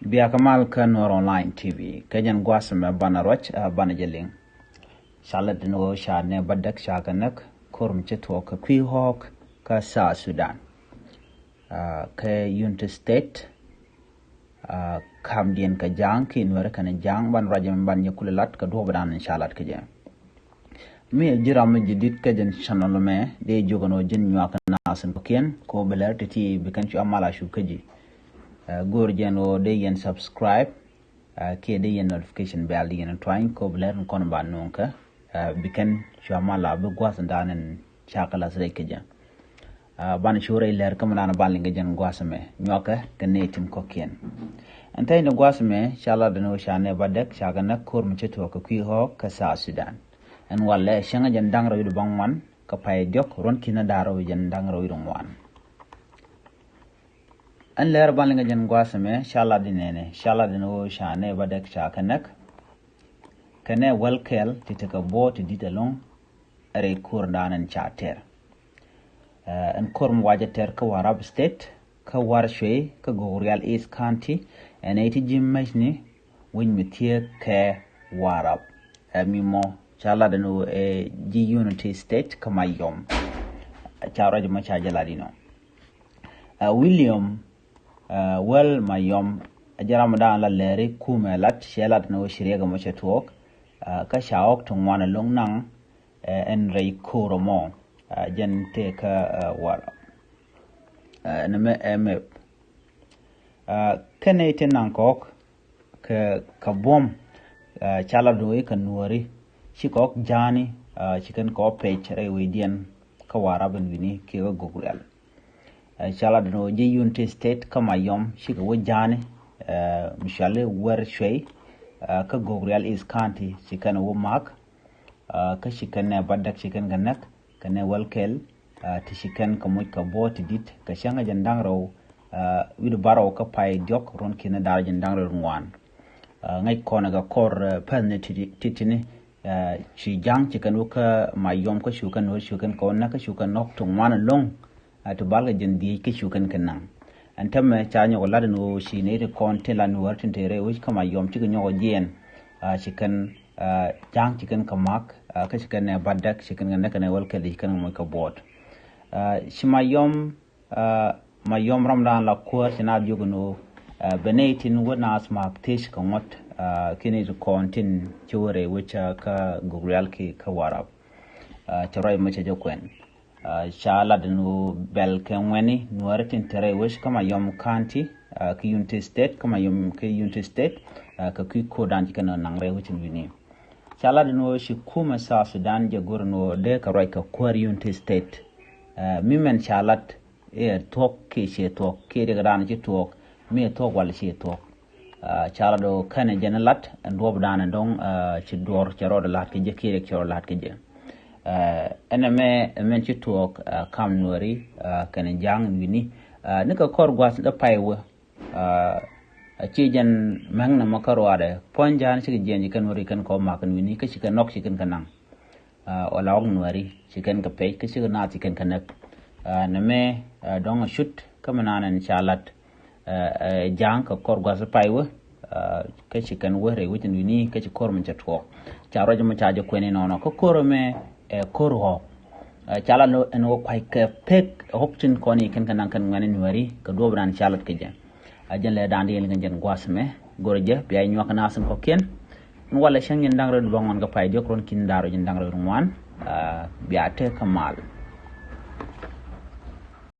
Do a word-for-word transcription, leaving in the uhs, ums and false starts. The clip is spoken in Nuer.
Bia kɛ mal kä Nuɔr Online T V. Kɛ jɛn gua̱a̱th mɛ banɛ ruac, ah, banɛ jɛ liŋ. Ca lat ɛn ɣöö ca nɛ bädäk ca kɛ näk ko̱r mi ci tuɔɔk kɛ kui̱ ɣɔ̱ɔ̱k kä South Sudan. Ah, kɛ Unity State, ah, kamdiɛn kɛ Ja̱a̱ŋ kiɛ Nuɛri kɛnɛ Ja̱a̱ŋ, banɛ ruac mɛ banɛ jɛ kulɛ lat kɛ duɔ̱ɔ̱p dan ca lat kɛ jɛ. Mi ɛ ji̱ ram mi ji̱ di̱t kä jɛn channel mɛ, dee jiök ɛn ɣöö ji̱n nyuak naath in kɔ̱kiɛn kɛ ɣöö bi lɛr ti̱ti̱ bi kɛn cua mal a cup kä ji̱. Eh, go̱o̱r jɛ ɛn ɣöö dee yɛn subscribe, eh, kiɛ dee yɛn notification bell dee yɛn tuany kɛ ɣöö bi lɛr in kɔn ba nööŋ kä, eh, bi kɛn cua mal a bi gua̱th in daan in ca kɛ lath rɛc kä jɛ. Ah, banɛ cu rɛy lɛr kä mi naan ban liŋ kɛ jɛn gua̱a̱th mɛ nyuakɛ kɛ nɛy tin kɔ̱kiɛn. Ɛn tɛy ni gua̱a̱th mɛ ca lat ɛn ɣöö ca nɛ bädäk ca kɛ näk ko̱r mi ci tuɔɔk kɛ kui̱ ɣɔ̱ɔ̱k kä South Sudan. Ɛn walɛ cäŋ jɛn da̱ŋ rɛw wi̱cdɛ bäŋuan kä pay diɔ̱k ruɔ̱n ki̱n da̱ŋ rɛw jɛn da̱ŋ rɛw wi̱cdɛ ŋuan. Ɛn lɛr ban liŋ kɛ jɛn gua̱a̱th mɛ ca lat ɛn ɣöö ca lat ɛn ɣöö ca nɛ bädäk ca kɛ näk. Kɛnɛ wäl kɛl ti tekɛ buɔ̱ɔ̱t ti di̱t ɛlɔ̱ŋ rɛy ko̱r dan ɛn ca tɛr. Eh, ɛn ko̱r mi wacɛ tɛr kä Warrap State, kä Warcuey, kä Gogrial East County, ɛn ɛ ti ji̱ mecni wec mi thiee kɛ Warrap. Ɛ mi mɔ ca lat ɛn ɣöö ɛ ji̱ Unity State kä Mayom. Ca ruac mɔ ca jɛ lat inɔ. Ɛ William, ɛ wäl Mayom, ɛ jɛ ram dan la lɛri kumɛ lat, cɛ lat ɛn ɣöö ci riɛk mɔ cɛ tuɔɔk. Ɛ kä ca ɣɔk ti ŋuan ɛlɔ̱ŋ naŋ, ɛ ɛn rɛy ko̱r mɔ, ɛ jɛn tëë kä, ɛ Warrap. Ɛ nɛmɛ ɛ mɛp. Ɛ kɛnɛ ti naŋ kɔk kɛ, kɛ buɔ̱m, ɛ ca lat ɣöö i̱ kɛ Nuɔri ci kɔk Ja̱a̱ŋni, ɛ ci kɛn kɔk pec rɛy wecdiɛn kä Warrap ɛn wi̱ni kiɛ kä Gogrial. Ɛ ca lat ɛn ɣöö ji̱ Unity State kä Mayom cikɛ wä Ja̱a̱ŋni, ɛ mi cɔali Warcuey, ɛ kä Gogrial East County ci kɛn wä mak. Ɛ kä ci kɛn nɛ bädäk ci kɛn kɛ näk, kɛnɛ wäl kɛl, ɛ ti ci kɛn kɛ moc kɛ buɔ̱ɔ̱t ti di̱t kɛ cäŋ jɛn da̱ŋ rɛw, ɛ wi̱cdɛ bärɔw kä pay diɔ̱k ruɔ̱n ki̱n da̱ŋ rɛw jɛn da̱ŋ rɛw ŋuan. Ɛ ŋäc kɔn kɛ kɔr, ɛ päthni ti, ti, tini, ɛ ci Ja̱a̱ŋ ci kɛn wä kä Mayom kä cu kɛn wä cu kɛn kɛ wä näk kä cu kɛn nɔk ti ŋuan ɛlɔ̱ŋ. Ɛ ti bal kɛ jɛn dhieec kä cu kɛn kɛ naŋ. Ɛn tämɛ ca nyɔk lat ɛn ɣöö ci nɛy ti kɔn tin la Nuɔr tin te rɛy wec kä Mayom cikɛ nyɔk jiɛɛn. Ɛ ci kɛn, ɛ Ja̱a̱ŋ ci kɛn kɛ mak, ɛ kä ci kɛn nɛ bädäk ci kɛn kɛ näk kɛnɛ wäl kɛl ci kɛn kɛ moc kɛ buɔ̱ɔ̱t. Ɛ ci Mayom, ɛ Mayom ram dan la kuäär ci naath jiök ɛn ɣöö, ɛ bɛ nɛy tin wä naath mak thiec kɛ ŋuɔ̱t, ɛ kiɛ nɛy ti kɔn tin ci wä rɛy wec kä Gogrial kiɛ kä Warrap. Ɛ cɛ ruac mɔ cɛ jɛ kuɛn. Ɛ ca lat ɛn ɣöö bɛl kɛ ŋuɛ̈ni Nuääri tin te rɛy wec kä Mayom County, ɛ kä Unity State, kä Mayom kä Unity State, ɛ kɛ kui̱ ko̱r dan ci kɛn naŋ rɛy wec ɛn wi̱ni. Ca lat ɛn ɣöö ci kumɛ South Sudan jɛ go̱r ɛn ɣöö dee kɛ ruac kɛ kuäär Unity State. Ɛ mi mɛn ca lat i̱ ɛ thuɔ̱k kiɛ ciɛ thuɔ̱k, kiɛ riɛk dan ci tuɔɔk, mi ɛ thuɔ̱k walɛ ciɛ thuɔ̱k. Ɛ ca lat ɣöö kɛnɛ jɛn lat ɛn duɔ̱ɔ̱p dan ɛn dɔ̱ŋ, ɛ ci duɔ̱ɔ̱r cɛ rɔɔdɛ la̱t kɛ jɛ kiɛ riɛk cɛ rɔɔdɛ la̱t kɛ jɛ. Ɛ ɛn ɛmɛ ɛmɛn ci tuɔɔk, ɛ kam Nuääri, ɛ kɛnɛ Ja̱a̱ŋ ɛn wi̱ni. Ɛ nikɛ kɔr gua̱th dee pay wä. Ɛ a ci jɛn mɛŋnɛ mɔ kä ruaadɛ puɔ̱ny Ja̱a̱ŋ cikɛ jiɛn ci kɛn Nuääri kɛn kɔ mak ɛn wi̱ni kä ci kɛn nɔk ci kɛn kɛ naŋ. Ɛ ɔ la ɣɔk Nuääri ci kɛn kɛ pec kä cikɛ naath ci kɛn kɛ näk. Ɛ nɛmɛ, ɛ dɔ̱ŋ a cut kä mi naan ɛn ca lat. Ɛ ɛ Ja̱a̱ŋ kɛ kɔr gua̱th pay wä, ɛ kä ci kɛn wä rɛy wec ɛn wi̱ni kä ci ko̱r min cɛ tuɔɔk. Ca ruac mɔ ca jɛ kuɛn inɔnɔ kä ko̱r ɛmɛ ɛ ko̱r ɣɔ̱ɔ̱k. Ɛ ca lat ɛn ɣöö kua̱c kɛ pek ɛ ɣɔ̱k tin kɔn i̱ kɛn kɛ naŋ kɛn ŋuɛ̈ni Nuääri kɛ duɔ̱ɔ̱p dan ca lat kɛ jɛ. A jɛn lɛ da̱a̱n diɛn kɛ jɛn gua̱a̱th mɛ go̱r jɛ bia nyuak naath in kɔ̱kiɛn. Ɛn walɛ cäŋ jɛn da̱ŋ rɛw wi̱cdɛ bäŋuan kä pay diɔ̱k ruɔ̱n ki̱n da̱ŋ rɛw jɛn da̱ŋ rɛw wi̱cdɛ ŋuan. Ɛ bia te kä mal.